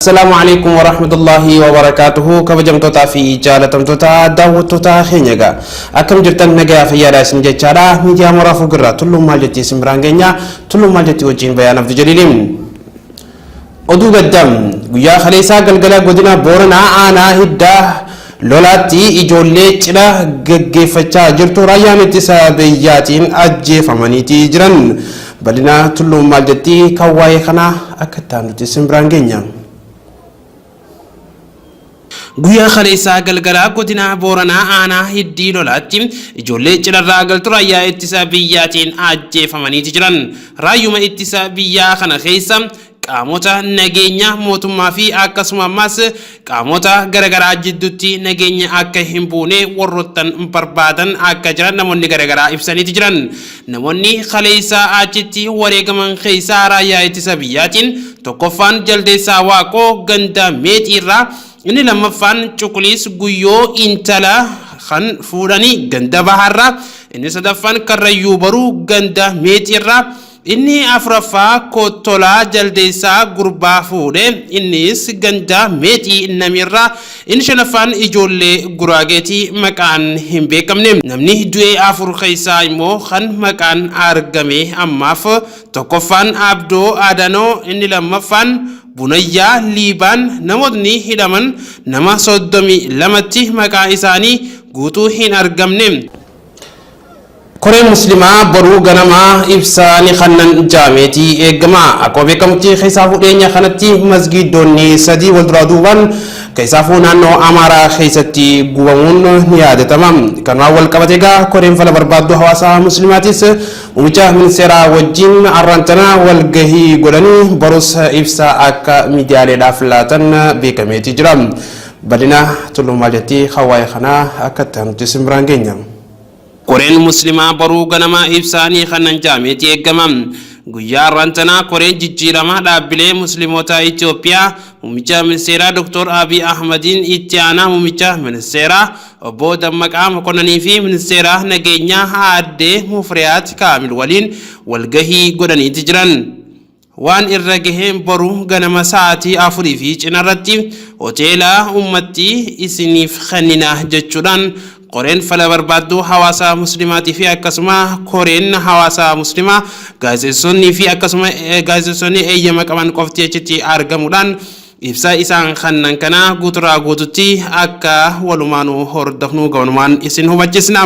Assalaamu alaikum warahmatullahi wabarakatuhu. Kabajamtootaa fi jaalatamtoota daawwattoota keenya egaa akkam jirtan? Nagayaa fayyaadha isin jechaadha. Miidiyaa Mooraa Fuugirraa Tulluun Maal Jetti isin biraan geenya. Tulluun Maal Jetti wajjin Bayaan Abdu Jaliiliin. Oduu gaddaa guyyaa kaleessaa galgala godina Booranaa aanaa Hiddaa Lolaatti ijoollee cidha gaggeeffachaa jirtu raayyaan ittisa biyyaatiin ajjeefamaniiti jiran. Bal'ina Tulluun Maal Jetti kan waa'ee kanaa akka itti aanutti isin biraan geenya. Guyyaa kaleessaa galgala godina Booranaa aanaa Hiddii Lolaatti ijoollee cidharraa galtu raayyaa ittisa biyyaatiin ajjeefamaniiti jiran. Raayyuma ittisa biyyaa kana keessa qaamota nageenya mootummaa fi akkasuma ammas qaamota garagaraa jidduutti nageenya akka hin buune warroottan barbaadan akka jiran namoonni garagaraa ibsaniiti jiran. Namoonni kaleessa achitti wareegaman keessaa raayyaa ittisa biyyaatiin tokkoffaan Jaldeessaa Waaqoo ganda Meexiirraa, inni lammaffaan Cuquliis Guyyoo intala kan fuudhanii ganda Bahaarraa, inni sadaffaan Karrayyuu Baruu ganda Meexiirraa, Inni afuraffaa Koottolaa Jaldeessaa gurbaa fuudhe. Innis ganda Meexii Namiirraa. Inni shanaffaan ijoollee Guraageeti, maqaan hin beekamne. Namni du'e 4 keessaa immoo kan maqaan argame ammaaf tokkoffaan Abdoo Adanoo, inni lammaffaan Bunayyaa Liibaan, namootni hidhaman nama 32tti maqaa isaanii guutuu hin argamne. Koreen Muslimaa boruu ganama ibsa ni kannan jaameeti eegama. Akkuma beekamutti keessaafuu dhiyeenya kanatti masgiiddoonni sadii wal duraa duubaan keessaafuu naannoo Amaaraa keessatti gubamuun ni yaadatama. Kanumaan wal qabate egaa koreen fala barbaadduu hawaasa Muslimaatis muummicha ministeeraa wajjin arraan tana walgahii godhanii borus ibsa akka miidiyaaleedhaaf laatan beekameeti jira. Bal'ina Tulluu Maal Jetti kan waa'ee kanaa akka itti aanutti isin biraan geenya. Koreen Muslimaa boruu ganama ibsa ni kannan ja'ameeti eeggama. Guyyaa har'aan tanaa koreen jijjiirama dhaabbilee Muslimootaa Itoophiyaa Muummicha Ministeeraa Doktor Abiy Ahmadiin itti aanaa Muummicha Ministeeraa Obbo Dammaqaa Mokonnanii fi Ministeera Nageenyaa Aadde Mufriyaat Kaamil waliin walgahii godhaniiti jiran. Waan irra gahe boru ganama sa'aatii 4 fi cina irratti hoteela ummatti isiniif kennina jechuudhaan koreen fala barbaadduu hawaasa muslimaatii fi akkasuma koreen hawaasa muslimaa gaazexeessonni fi akkasuma gaazexeessonni eeyyama qaban qofti achitti argamuudhaan ibsa isaan kannan kana guuturaa guututti akka walumaanuu hordofnu gamanumaan isin hubachisna.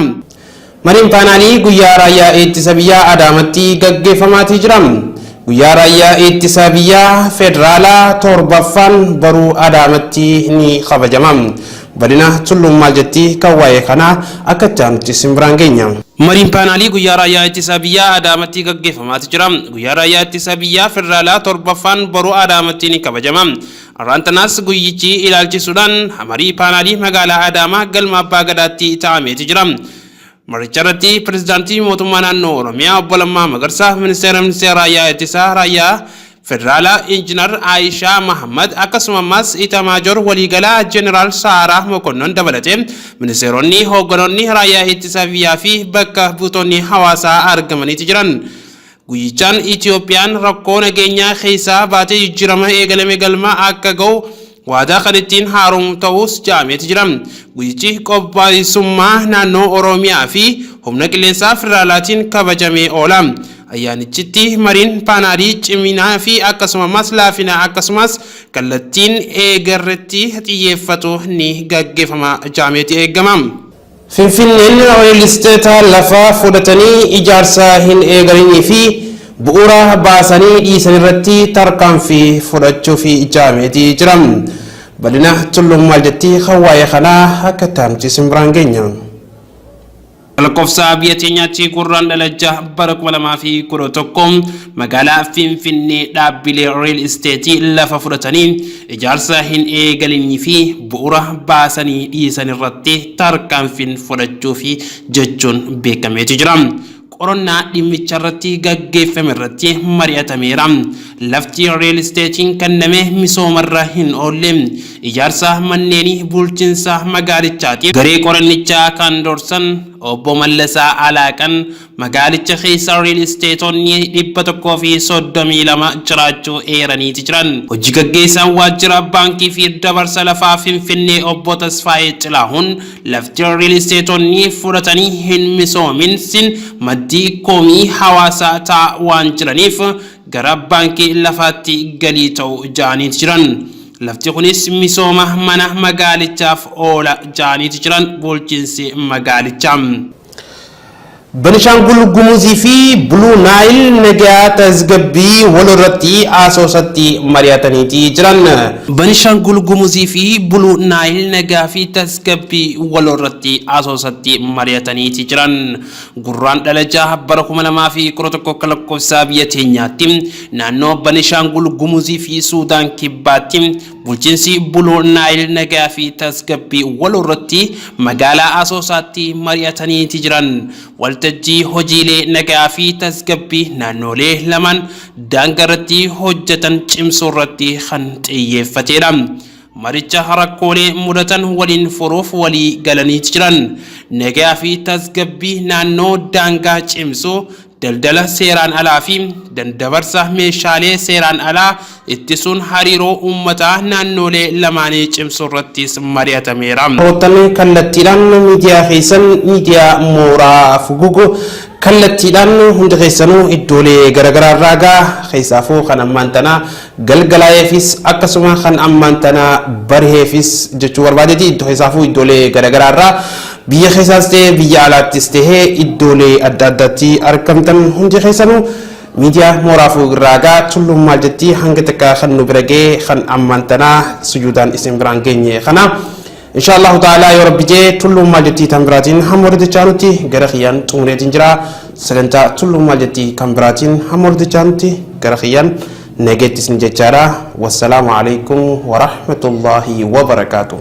Mariin paanaalii guyyaa raayyaa ittisa biyyaa Adaamatti gaggeeffamaatii jira. Guyyaa raayyaa ittisa biyyaa federaalaa torbaffaan boruu Adaamatti ni kabajama. Bal'ina Tulluun Maal Jetti kan waa'ee kanaa akka itti aanutti isin biraan geenya. Mariin paanaalii guyyaa raayyaa ittisa biyyaa Adaamatti gaggeeffamaati jira. Guyyaa raayyaa ittisa biyyaa federaalaa torbaffaan boruu Adaamatti ni kabajama. Har'aan tanaas guyyichi ilaalchisuudhaan marii paanaalii magaalaa Adaamaa galma Abbaa Gadaatti taa'ameeti jira. Maricharratti Pirezidaantii Mootummaa Naannoo Oromiyaa Obbo Lammaa Magarsaa, Ministeera Ministeera Raayyaa Ittisaa Raayyaa Federaalaa Injinar Aayishaa Mahammad akkasuma ammas Itamaajoor Waliigalaa Jeneraal Saaraa Mokonnon dabalatee ministeeronni, hoogganoonni Raayyaa Ittisa Biyyaa fi bakka buutonni hawaasaa argamaniiti jiran. Guyyichaan Itiyoophiyaan rakkoo nageenyaa keessaa baatee jijjiirama eegalame galma akka ga'u waadaa kan ittiin haaromu ta'uus ja'ameeti jira. Guyyichi qopheessummaa naannoo Oromiyaa fi humna qilleensaa federaalaatiin kabajamee oola. Ayyaanichitti mariin paanaalii ciminaa fi akkasumamas laafina akkasumas kallattiin eegarretti xiyyeeffatu ni gaggeeffama ja'ameeti eegama. Finfinneen riil isteeta lafa fudhatanii ijaarsa hin eegalinii fi bu'uura baasanii dhiisanirratti tarkaanfii fudhachuuf ijaameeti jira. Bal'ina Tulluun Maal Jetti kan waa'ee kanaa akka itti aanutti isin biraan geenya. Lakkoofsa biyya teenyaatti Gurraandhala 6 bara 2011 magaalaa Finfinnee dhaabbilee riil isteetii lafa fudhatanii ijaarsa hin eegalinii fi bu'ura baasanii dhiisan irratti tarkaanfiin fudhachuufi jechuun beekameeti jira. qorannaa dhimmicharratti gaggeeffame irratti mari'atameera. Lafti Riil Isteetiin kenname misoomarra hin oolle. Ijaarsa manneenii bulchiinsa magaalichaatiif garee qorannichaa kan dursan Obbo Mallasaa Alaaqan magaalicha keessa Riil Isteetonni 132 jiraachuu eeraniiti jiran. Hojii gaggeessaan waajjira baankii fi dabarsa lafaa Finfinnee Obbo Tasfaayee Xilaahuun lafti Riil Isteetonni fudhatanii hin misoomin sin maddii komii hawaasaa ta'aa waan jiraniif gara baankii lafaatti galii ta'u ja'aniiti jiran. Lafti kunis misooma mana magaalichaaf oola ja'aniiti jiran bulchiinsi magaalichaa. Benishaangul Gumuzii fi Buluu Naayil nagaa tasgabbii waloo irratti Asoosatti mari'ataniiti jiran. Benishaangul Gumuzii fi Buluu Naayil nagaa fi tasgabbii waloo irratti Asoosatti mari'ataniiti jiran. Gurraandhala 6 bara 2011 akka lakkoofsa biyya teenyaatti naannoo Benishaangul Gumuzii fi Suudaan Kibbaatti bulchiinsi Buluu Naayil nagaa fi tasgabbii waloo irratti magaalaa Asoosaatti mari'ataniiti jiran. Waltajjii hojiilee nagaa fi tasgabbii naannoolee lamaan daangaa irratti hojjetan cimsuu irratti kan xiyyeeffateedha. Maricha rakkoolee mudatan waliin furuuf walii galaniiti jiran. Nagaa fi tasgabbii naannoo daangaa cimsuu, daldala seeraan alaa fi dandabarsa meeshaalee seeraan alaa ittisuun hariiroo uummataa naannoolee lamaanii cimsuu irrattis mari'atameera. Firoottan kallattiidhaan miidiyaa keessan miidiyaa mooraa fugugu kallattiidhaan hundi keessanuu iddoolee garaagaraa irraa gaa keessaafuu kan ammaan tanaa galgalaa'eefis akkasuma kan ammaan tanaa bariheefis jechuu barbaadeeti iddoo keessaafuu iddoolee garaagaraa irraa biyya keessaas ta'e biyya alaattis ta'e iddoolee adda addaatti argamtan hundi keessanuu miidiyaa mooraa fuugirraa gaa tulluun maal jetti hanga takka kan nu bira ga'e kan ammaan tanaa sujuudaan isin biraan geenye kana insha Allahu ta'ala yoo rabbi jee tulluun maal jettii tan biraatiin hamma walitti chaanutti gara kiyyaan xumureetiin jira sagantaa tulluun maal jettii kan biraatiin hamma walitti chaanutti gara kiyyaan nageetti isin jechaadha. Wassalaamu alaikum warahmatullaahi wabarakaatuh.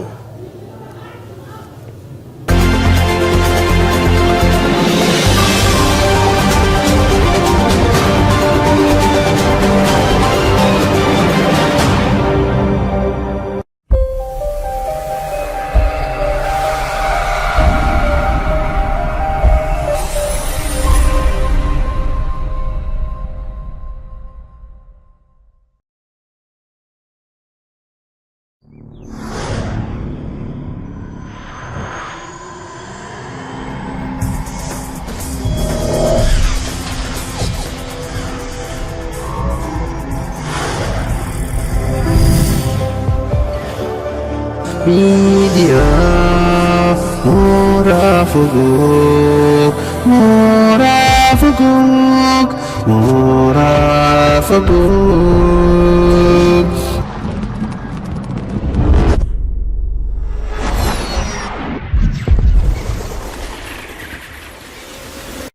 Miidiyaa mooraa fugug, mooraa fugug, mooraa fugug.